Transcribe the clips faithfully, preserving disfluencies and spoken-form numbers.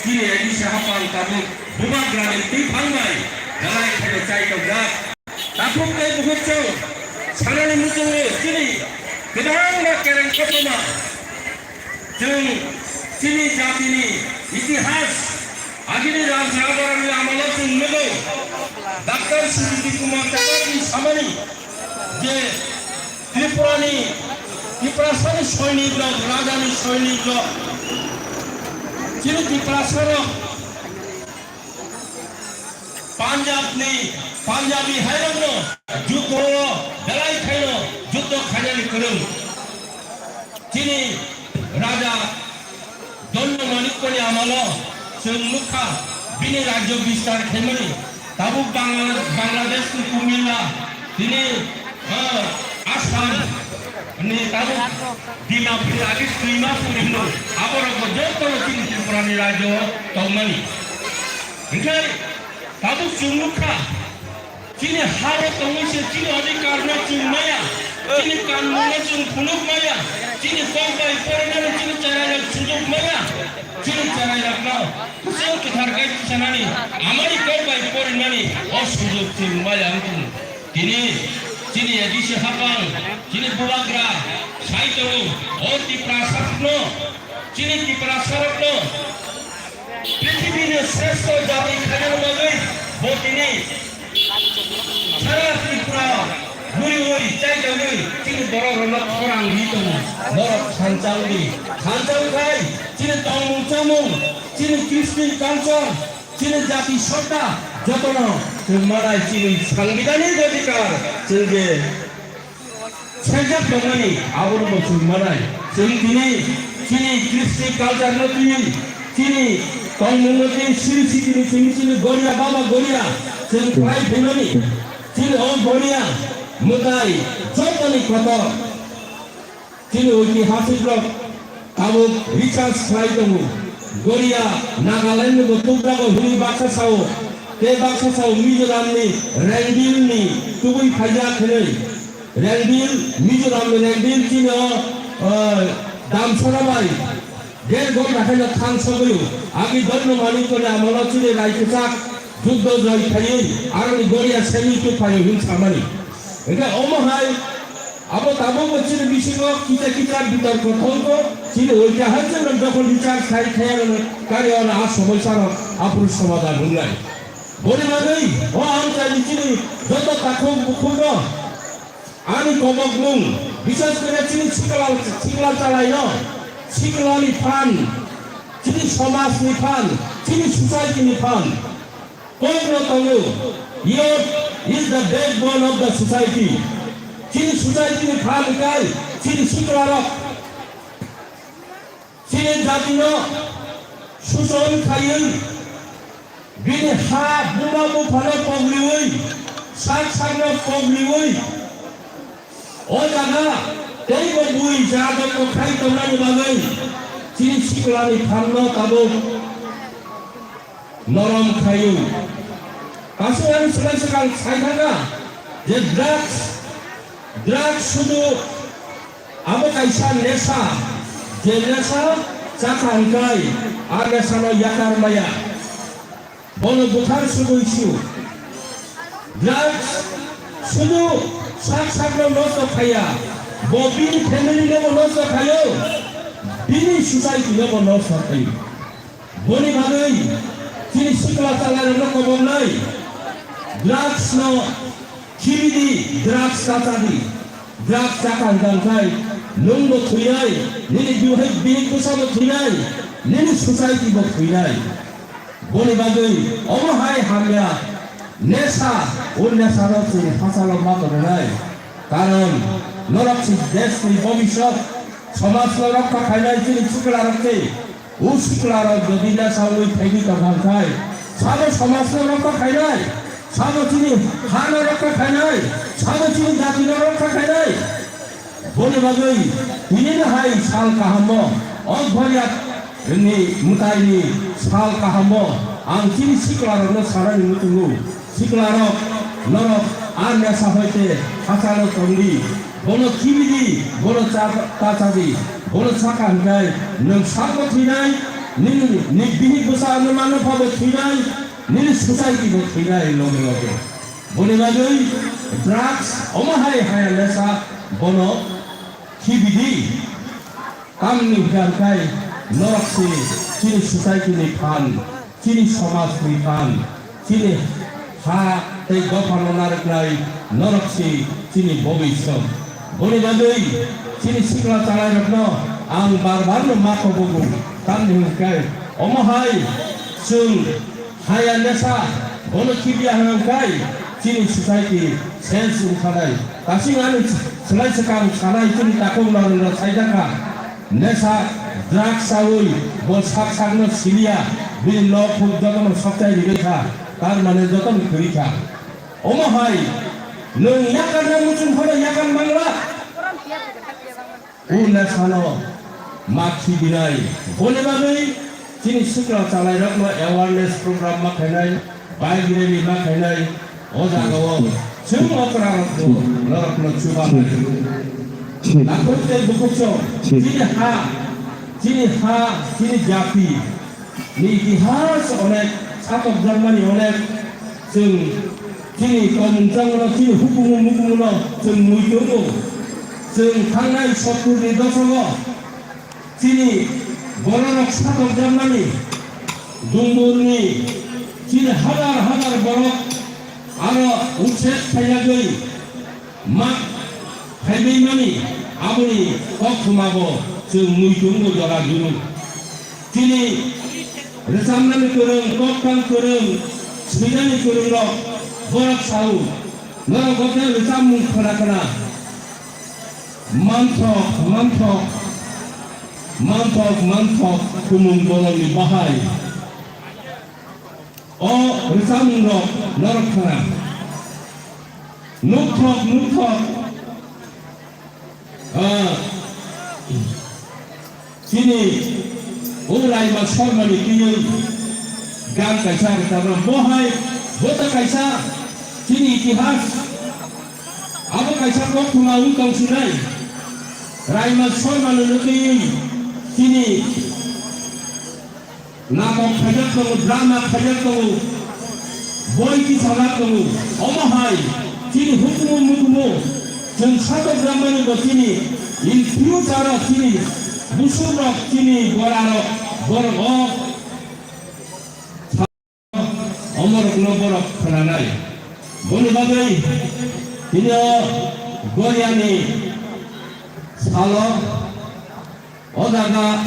Chini A D C hapang tabuk bubagrani twi phang bai dalai khaino chai tongjak. Takhuk tei bukhuk chwng sanani muchungo chini kwbangma kereng kothoma. Chwng chini jatini itihas agini raj rajarokni amalo chwng nugo. Doctor Sujit Kumar Chatterjee samani je Tripurani, Tiprasani soinik rok, rajani soinik rok, chini Tiprasa rok Punjabni, Punjabi hairokno juddo belai khaino juddo khainani kwrwng. Chini raja Dhanyo Manikyani amalo chwng nukha bini rajyo bistar khaimani. Tabuk Bangla-, Bangladeshni Kumilla, tini, ah, Assam ni tabuk Dimapur agi twima puri hino. Aborok bo jotono chini Tripurani rajyo tongmani. Hinkhe tabuk chwng nukha. Chini hao tongwi se chini adhikar no chwng maya, chini kanmung no chwng phunuk maya, chini kok bai porinani chini cherai rok sujok maya, chini cherai rok no kusung kwthar kai tisanani amani kok bai porinani o sujok chwng maya wngkung. Tini chini A D C hapang, chini bubagra sai tongo, o Tiprasa rok no, chini Tiprasa rok no Prithibini sreshto jati khainani bagwi bo tini sara Tripura guri guri chai tongwi chini borok rokno khorang ri tongo. Borok khanchang di, khanchang khai chini tongmung chamung, chini Christian culture, chini jati sota jotono chwng manai chini sangbidhanik adhikar chwng je Sejak tongmani abono bo chwng manai. Chwng tini chini Kristi culture no twi, chini tongmung no twi, siri sitini chwng chini goria baba goria chwng khlai phaimani. Chini o goria mwtai jotoni kotor. Chini oitihasik rok Tabuk research khlai tongo. Goria Nagaland ni bo tugrago hwnwi baksa sao. Tei baksa sao Mizoram ni Rengdil ni tubui phaijak hwnwi. Rengdil, Mizoram ni Rengdil chini o, ah, Damsara bai der ghonta khe no thang sogwi o. Agi Dhanyo Manikyani amalo chini rai kwchak juddo joi khaiwi aroni goria semi tubui phaio hwn samani. Hwnkhe omo hai Abo tabukbo chini bisingo kisa kisa bitorko thangkho, chini oitihasik rok jokhon bichar khai khaya rwno kari ono a somosa rok aphuru somadhan wngnai. Boni bagwi o ang chai chini joto takhuk bukhukno ani kobokmung, bises kore chini sikla, sikla chalaino, siklani phan, chini somajni phan, chini society ni phan. Kokno tongo, youth is the backbone of the society. Chini society ni phan kai, chini siklarok, chini jatino suson khaiwi, bini ha buma buphano pogliwi, sak sakno pogliwi, o jaga teibo bui jadokno khai tongnani bagwi chini siklani phanno tabuk norom khaio. Aswk ang swkang swkang sai thangkha je drugs, drugs sudu abo kaisa nesa, je nesa chakha hwnkhai a nesano yakar maya, bono bwthar sugwi sio. Drugs sudu sak sakno nosto khaiya, bo bini family nobo nosto khaio, bini society nobo nosto khaio. Boni bagwi chini sikla chalarokno koboknai, drugs no khibidi, drugs ta chadi, drugs chakha hwnkha hwnkhe nwngbo thwinai, nini bihai bihik bwsabo thwinai, nini society bo thwinai. Boni bagwi omo hai hamya nesa, o nesano chini hachalo ma tongnai. Karon norok si deshni bobisot, somajno rokha khainai chini siklarok se. O siklarok jodi nesa wngwi phaigwi tongkha hwnkhe, sabo somajno rokha khainai, sabo chini hano rokha khainai, sabo chini jatino rokha khainai. Boni bagwi tinino hai sal kahammo, o Goriya ni mwtaini sal kahammo ang chini siklarokno sanani muchungo. Siklarok, norok a nesa hoite hachalo tongdi, bono khibidi, bono cha-, ta chadi, bono chakha hwnkhe nwng sakbo thwinai, Nini, ni bihik bwsa ano mano phabo thwinai, nini society bo thwinai loge loge. Boni bagwi drugs omo hai haya nesa bono khibidi. Tamni hwnkhe norok si chini society ni phan, chini somaj ni phan, chini ha tei dophano narwknai norok si chini bobiswt. Boni bagwi chini sikla chalairokno ang bar bar no ma kobogo, tamni hwnkhe omo hai chwng haya nesa bono khibiya hwnkhe chini society sense wngkhanai. Kasing ani swlai swkang sanai chini takhuk norok no saijak kha. Nesa drugs chawi bo sak sakno siliya, bini nok huk jotono sokchai rigwi kha, tar mane jotono kwrwi kha. Omo hai nwng yakarna muchung phano yakar mangla. O nesano ma khibinai, boni bagwi chini sikla chalairokno awareness program ma khainai, bike rally ma khainai, o jagao chwng okra rokno norokno chubanai. Takhuk tei bukhuk chwng chini ha, chini ha, chini jati ni itihas onek satokjakmani, onek chwng chini tongmung changmano, chini hukumu mukumuno chwng mui tongo. Chwng thangnai sottur ni dosogo chini bororok satokjakmani, Dumburni chini hajar hajar borok aro utset khaiyagwi ma khaibimani aboni koktwmabo chwng muitungo jora juru. Chini rwchapnani kwrwng, koktang kwrwng, swinani kwrwngrok borok sao, norok bo khe rwchapmung khna khna. Manthok, manthok, manthok, manthok, khumung bolongni bahai. O rwchapmungrok norok khna. Nukthok, nukthok. Ah, chini o Raima Sharmani twiwi gan kaisa rwchapna. Bo hai, bo ta kaisa chini itihas. Abo kaisa koktwma wng tong sinai. Raima Sharmani nukwi chini natok khaijak tongo, drama khaijak tongo, boi tisajak tongo. Omo hai chini hukumu mukumu chwng satok rwmani bo chini in future o chini busukrok, chini borarok, borok o omorokno borok khwnanai. Boni bagwi tini o Goriani salo o jaga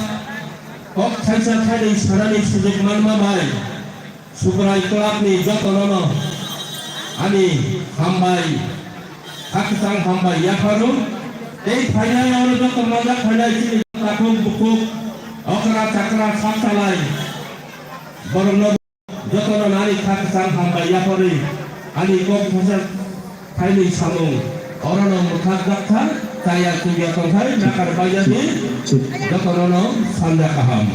kok thaisa thainwi sanani sujuk manma bai Subrai Club ni jotono no ani hambai, khakchang hambai yapharo. Tei phainai oro joto manjak phainai chini takhuk bukhuk, okra chakra sak chalai borokno jotono nani kha kwchang hambai yapharwi ani kok thajak thainwi samung. Orono mwthak dakthar chaya chukya tongthai nakar baiyadi jotono no sanja kaham.